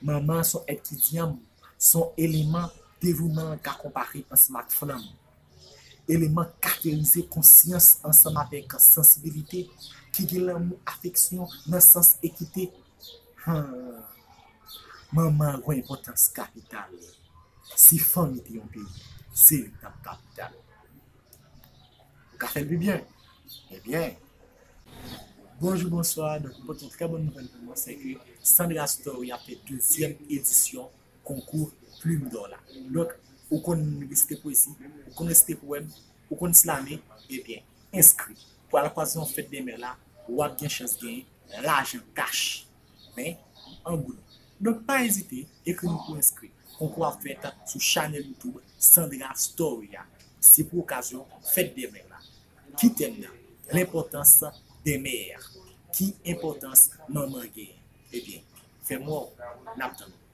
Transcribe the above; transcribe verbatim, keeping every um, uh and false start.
Manman an se yon èt ki dyanm, se yon eleman devouman l ka konpare ansanm ak flanm. Eleman karakterize konsyans ansanm avèk sansibilite, ki gen lanmou, afeksyon nan sans ekite. Han, manman an gen yon enpòtans kapital. Si fanmi te yon peyi, se li k t ap kapital. Ou ka fè l pi byen. Ebyen, bonjou, bonswa. Donk, mwen pote yon trè bòn nouvèl pou nou, se ke Sandra Story ap fè dezyèm edisyon konkou Plume d'Or la. Donk, ou konn resite pwezi, ou konn resite powèm, ou konn slame, ebyen, enskri. Pou al kwaze yon fèt dè mè la, w ap gen chans genyen lajan kach, men an goud. Donk, pa ezite, ekri nou pou enskri. Konkou ap fèt sou chanèl YouTube Sandra Story a. Se pou okazyon fèt dè mè la. Ki tèm nan? L'importance des mères. Ki enpòtans manman genyen? Ebyen, fè m wè w, n ap tann ou.